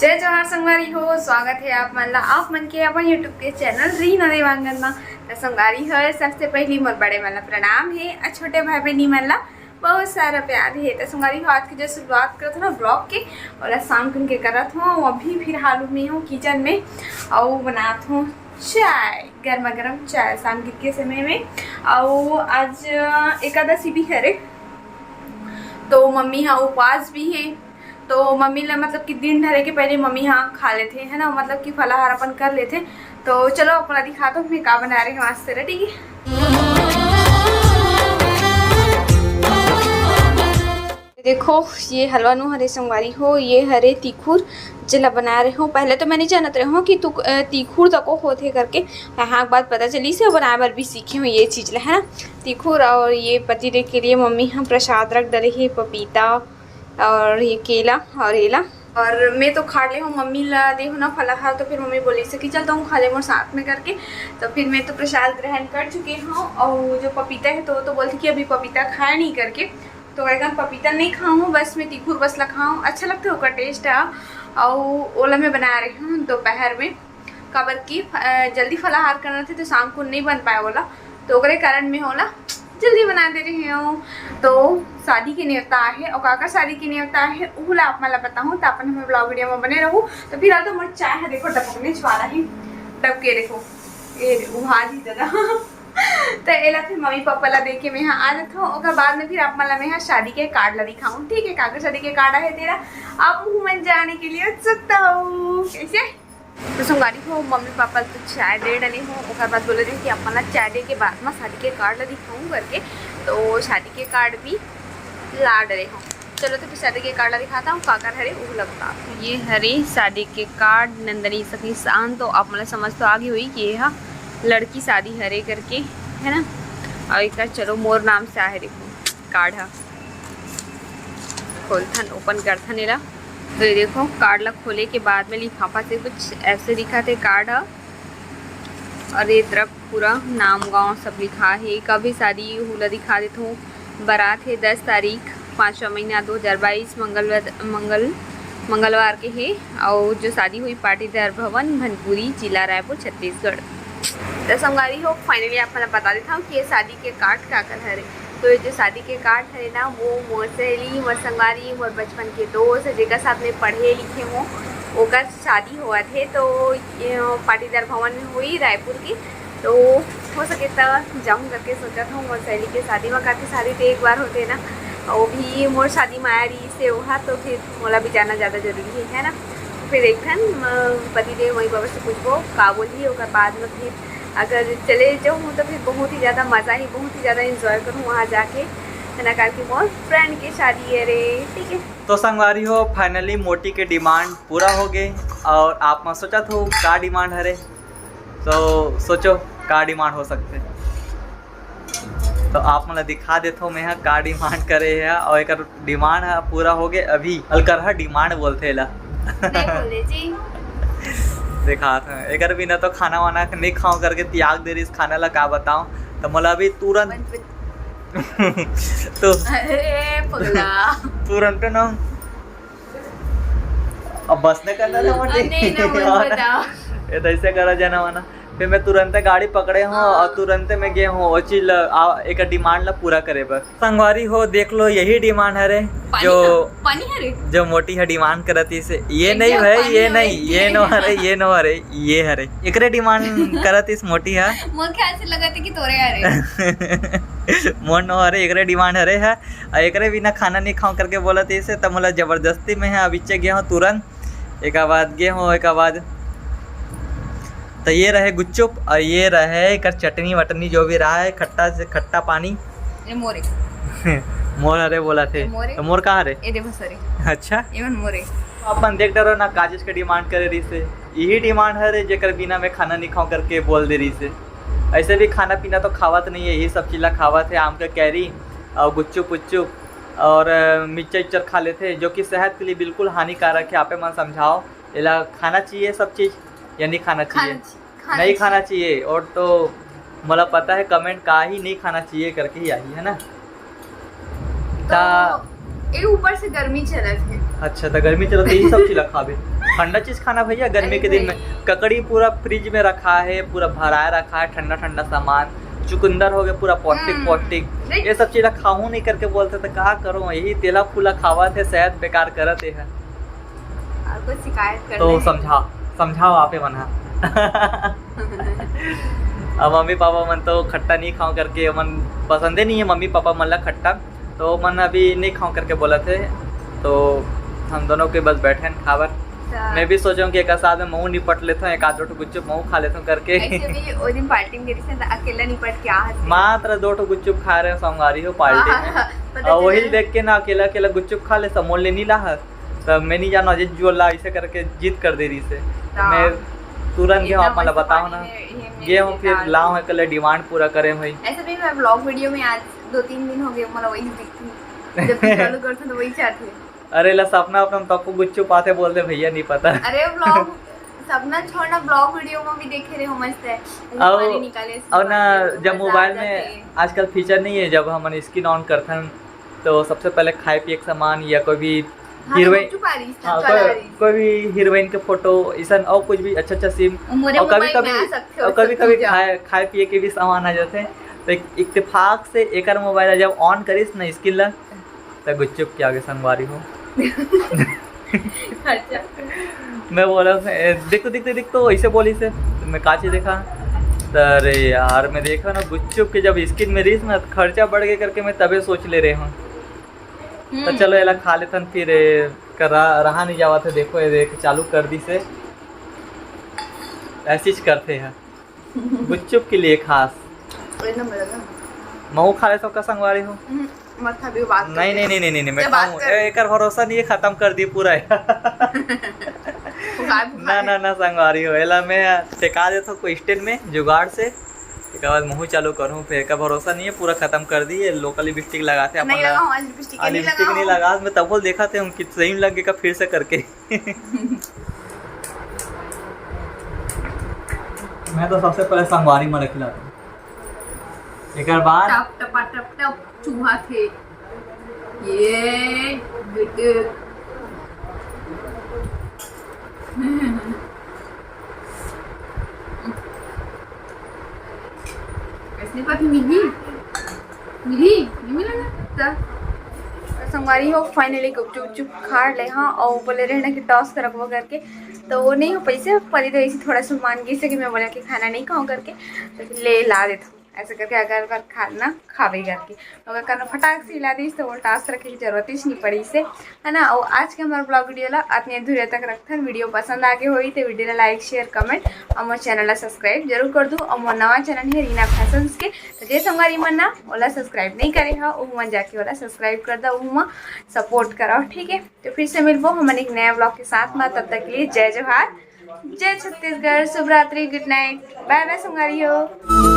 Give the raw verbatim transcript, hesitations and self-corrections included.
जय जोहार संगवारी हो, स्वागत हे आप मन ला, आप मन के अपन YouTube के चैनल रीना देवांगन मा। त संगवारी हो, सबसे पहिली मोर बड़े मन ला प्रणाम हे, अउ छोटे भाई बहिनी मन ला बहुत सारा प्यार हे। त संगवारी हो, आज के जो शुरुआत करत हो ना ब्लॉग के, ओला शाम कुन के करत हो। अभी फिलहाल में हो किचन में, अउ बनात हो चाय, गर्मा गर्म चाय शाम के समय में। अउ आज एकादशी भी हरे, तो मम्मी हा उपवास भी हे, तो मम्मी ला मतलब कि दिन ढरे के पहले मम्मी हा खा लेथे, है ना, मतलब कि फलाहार अपन कर लेथे। तो चलो, अपना दिखात हो मैं का बना रहे हो आज तेरा, ठीक है। देखो, ये हलवा नु हरे संगवारी हो, ये हरे तीखुर, जेला बना रहे हो। पहले तो मैं नहीं जानत रहे हो कि तू, अ, तीखुर तको होथे करके, यहाँ के बाद पता चली से बनाए बर भी सीखे हो ये चीज ला, है ना, तीखुर। और ये पति देव के लिए मम्मी हम प्रसाद रख डले हे, पपीता और ये केला और एला। और मैं तो खा ले हूँ, मम्मी ला दे हूँ ना फलाहार, तो फिर मम्मी बोली से कि चल तुम खा ले मोर साथ में करके। तो फिर मैं तो प्रसाद ग्रहण कर चुके हूँ, और जो पपीता है तो, तो बोलती कि अभी पपीता खाए नहीं करके। तो एकदम पपीता नहीं खाऊँ, बस मैं तीखुर बस ला खाऊँ, अच्छा लगता है ओकर टेस्ट है। और ओला मैं बना रही हूँ दोपहर में, काबर कि अ, जल्दी फलाहार करना थे तो शाम को नहीं बन पाए ओला, तो ओकरे कारण मैं ओला जल्दी बना दे रही हूँ। तो शादी के नेवता आहे, और काकर शादी के नेवता आहे, उहू ला आप मन ला बताहूँ, तो अपन हमें ब्लॉग वीडियो में बने रहू। तो फिलहाल तो मोर चाय है, देखो टपकने वाला ही, टपके देखो, ये उहा जी दादा। तो एला फिर मम्मी पापा ला दे के मैं यहाँ आ जाता हूँ, ओकर बाद में फिर आप मन ला मैं यहाँ शादी के कार्ड ला दिखाऊँ, ठीक है, काकर शादी के कार्ड आहे तेरा, आप मन जाने के लिए उत्सुकता हो कैसे। तो संगवारी हो, मम्मी पापा तो चाय दे डले हो, ओकर बाद बोले रहे कि अपन ला चाय दे के बाद में शादी के कार्ड ला दिखाऊं करके, तो शादी के कार्ड भी ला डले हो। चलो तो फिर शादी के कार्ड ला दिखाता हूँ, काकर हरे उहू ला बता। ये हरे शादी के कार्ड, नंदनी सखी शान, तो आप मन ला समझ तो आगे हुई कि ये हा लड़की शादी हरे करके, है ना। और एक चलो मोर नाम से आहे, देखो कार्ड हा, खोलथन, ओपन करथन एला। तो ये देखो, कार्ड ला खोले के बाद में लिफाफा से कुछ ऐसे दिखत हे कार्ड ह। और ये तरफ पूरा नाम गांव सब लिखा हे। कभी शादी उहू ला दिखा देथों। बारात हे दस तारीख, पाँचवा महीना दो हज़ार बाईस, मंगलवार, मंगल मंगलवार के हे। और जो शादी हुई पाटीदार भवन, भनपुरी, जिला रायपुर, छत्तीसगढ़। तो संगवारी हो, finally आप मन ला बता देता हूँ कि ये शादी के कार्ड काकर हरे। तो ये जो शादी के कार्ड हरे ना, वो मोर सहेली, मोर संगवारी, मोर बचपन के दोस्त, जेकर साथ में पढ़े लिखे हो, ओकर शादी होवत हे। तो ये पाटीदार भवन में हुई रायपुर की। तो हो सके त जाऊँ करके सोचत हूँ मोर सहेली के शादी में, काकि शादी तो एक बार होथे ना, वो भी मोर शादी में आया रही से वहाँ, तो फिर मोला भी जाना ज़्यादा जरूरी है, है ना। फिर एक ठन, अ, पति देव मम्मी पापा से पूछबो का बोलही, ओकर बाद में फिर अगर चले जाऊँ तो फिर बहुत ही ज़्यादा मज़ा ही, बहुत ही ज़्यादा enjoy करूँ वहाँ जाके, है ना, काकि मोर friend के शादी है रे, ठीक है। तो संगवारी हो, finally मोटी के demand पूरा हो गए। और आप मन सोचत हो का demand हरे, तो सोचो का demand हो सकथे। तो आप मन ला दिखा देथो मैं ह का demand करे हे, और एकर demand ह पूरा हो गए। अभी अलकरहा demand बोलथे एला। नहीं बोले जी। दिखात हूँ, एकर बिना तो खाना वाना नहीं खाऊं करके त्याग दे रही इस खाना ला, का बताऊं। तो मोला अभी तुरंत बन, बन। तो अरे पगला। तुरंत ना, अब बस नहीं करना था अ, मोटी। नहीं, नहीं, मत बताओ। ये तो ऐसे करा जाना वाना। फिर मैं तुरंत गाड़ी पकड़े हूँ हाँ। और तुरंत मैं गए हूँ वो चीज ल-, आ, एक demand ला पूरा करे बर। संगवारी हो, देख लो, यही demand हरे पानी जो, का? पानी हरे? जो मोटी है demand करत इसे, ये ये नहीं क्या भाई, पानी ये हरे? नहीं, ये नो हरे, ये नो हरे, ये हरे। एकरे demand करत इस मोटी है। मोर ख्याल से लगत है कि तोरे हरे। मोर नो हरे, एकरे demand हरे है। और एकरे बिना खाना नहीं खाऊं करके बोलत इसे, तब मोला जबरदस्ती में है, अभी चे गए हो तुरंत। एका बाद गे हो, एका बाद तो ये रहे गुच्चुप और ये रहे एकर चटनी वटनी, जो भी रहा है, खट्टा से खट्टा पानी। ये मोरे। मोर हरे बोला थे। ये मोरे। तो मोर कहाँ रे? ये देखो सरे। अच्छा। ये मन मोरे। तो अपन देख डरो ना, काजेज के demand करे रही से, यही demand हरे जेकर बिना मैं खाना नहीं खाऊं करके बोल दे रही से। ऐसे भी खाना पीना तो खावत नहीं है, यही सब चीज ला खावत है, आम का कैरी और गुच्चुप उच्चुप और, अ, मिक्सचर उच्चर खा लेथे, जो कि सेहत के लिए बिल्कुल हानिकारक है। आपे मन समझाओ, एला खाना चाहिए सब चीज या नहीं खाना चाहिए? खाना चाहिए, खाना नहीं खाना चाहिए। चाहिए। और तो मोला पता है comment का ही नहीं खाना चाहिए करके ही आई है ना। तो ता ये ऊपर से गर्मी चलत है। अच्छा, तो गर्मी चलत है, यही सब चीज ला खाबे। ठंडा चीज खाना भैया, गर्मी के दिन में। ककड़ी पूरा फ्रिज में रखा है, पूरा भराए रखा है, ठंडा ठंडा सामान। चुकंदर हो गया, पूरा पौष्टिक, हम्म। पौष्टिक। ये सब चीज खाहूं नहीं करके बोलथे, तो का करो, यही तेला फूला खावत हे, सेहत बेकार करत हे। और कोई शिकायत कर तो ले। समझा, समझाओ आपे मन हा। अब मम्मी पापा मन तो खट्टा नहीं खाओ करके, मन पसंदे नहीं है मम्मी पापा मन ला खट्टा, तो मन अभी नहीं खाओ करके बोलत हे। तो हम दोनों के बस बैठे हैं खाबर। अच्छा। मैं भी सोचूं कि एक साथ में महू निपट लेता हूँ, एक आध दो ठो गुपचुप महू खा लेता हूँ करके। ऐसे भी वो दिन पार्टी में गई थी, तो अकेला निपट के आ हंस। मात्र दो ठो गुपचुप खा रहे हैं संगवारी हो पार्टी में। हाँ, पता और वही चला। देख के ना अकेला अकेला गुपचुप खा ले, समोल ले नहीं ला हस। तो मैं नहीं जाना, अजय जुअल ला ऐसे करके जिद कर दे रही से। हाँ। मैं तुरंत गए हूँ, इतना आप मन ला मस्त बताओ पानी ना। में, ये में गए हूँ, से फिर डाल लाओ दो। है कल डिमांड पूरा करे भाई। ऐसे भी मैं व्लॉग वीडियो में आज दो तीन दिन हो गए, मतलब वही दिखती। जब भी चालू करते तो वही चाहते। अरे ला सपना अपना तप्पू गुच्चू पाते बोल दे भैया, नहीं पता। अरे व्लॉग सपना छोड़ना, व्लॉग वीडियो में भी देखे रहे हो, मस्त है। ऐसे अब, पानी निकाले, ऐसे अब ना, बात करते, जब मजा आ मोबाइल में जाते। आजकल फीचर नहीं है, जब हमन स्क्रीन ऑन करथन तो सबसे पहले खाए पिए के सामान या कोई भी हाँ, हीरोइन, गुपचुप आ रही, हाँ, चला कोई, रही। कोई भी हीरोइन के फोटो, ऐसा और कुछ भी अच्छा अच्छा सीन, मोरे और कभी मोबाइल में कभी, आ सकते हो, और कभी सब कभी चीज़। खाए, खाए पिए के भी सामान आ जाते हैं। तो एक इत्तेफाक से एकर मोबाइल जब ऑन करिस ना स्क्रीन ला, तो गुपचुप के आगे संगवारी हो। अच्छा। मैं बोला, "ए, देख तो, देख तो, देख तो," ऐसे बोली से, तो मैं काची देखा, तो अरे यार, मैं देखा ना गुपचुप के जब स्क्रीन में रहीस ना, खर्चा बढ़ गया करके मैं तबे सोच ले रहे हूँ। तो हम्म। चलो, एला खा लेथन, फिर ए, करा, रहा नहीं जावा थे। देखो, ये देख, चालू कर दी से, ऐसी च करते हैं। गुपचुप के लिए खास। एक नंबर लगा। महू खा ले सबका संगवारी हो। हम्म, मत खा, भी बात नहीं, करते नहीं, हैं। नहीं, नहीं, नहीं, मैं ये बात खाऊं। कर। ए, एकर भरोसा नहीं है, खत्म कर दी पूरा। वो गायब ना, है। ना, ना, संगवारी हो, एला मैं टेका देथो कोई स्टैंड में जुगाड़ से, एक बाद महू चालू करूं, फिर एकर भरोसा नहीं है, पूरा खत्म कर दी। ये लोकल लिपस्टिक लगाते अपन नहीं ला। लगाओ, आज लिपस्टिक आ, नहीं लिपस्टिक लगाओ। नहीं लगा, मैं तब बोल देखा थे हम कि सही में लग गए का फिर से करके। मैं तो सबसे पहले संगवारी में रख लाता हूँ। एकर बाद टप टपा टप टप चूहा थे। ये बेटे। ऐसे बात मिली? मिली? नहीं मिला ना? तो संगवारी हो, finally गुपचुप उपचुप खा ले हाँ, और बोले रहे ना कि टॉस करबो करके, तो वो नहीं हो पैसे परी तो ऐसे थोड़ा सा मान गई से कि मैं बोला कि खाना नहीं खाऊँ करके, तो ले ला देता हूँ। ऐसे करके अगर बार खाना खावे करके, अगर करना फटाक से हिला दीस तो वो टॉस रखे की जरूरत ही नहीं पड़ी से, है ना। और आज के हमारे ब्लॉग वीडियो ला अतने दूर तक रखथन। वीडियो पसंद आगे होई तो वीडियो ला लाइक, शेयर, कमेंट और मोर चैनल ला सब्सक्राइब जरूर कर दू। और मोर नवा चैनल है रीना फैशंस के, तो जे संगवारी मन ना ओला सब्सक्राइब नहीं करे हा, वो मन जाके ओला सब्सक्राइब कर दो, वो सपोर्ट करो, ठीक है। तो फिर से मिलबो हमन एक नया ब्लॉग के साथ में, तब तक के लिए जय जोहार, जय छत्तीसगढ़, शुभ रात्रि, गुड नाइट, बाय बाय संगवारी हो।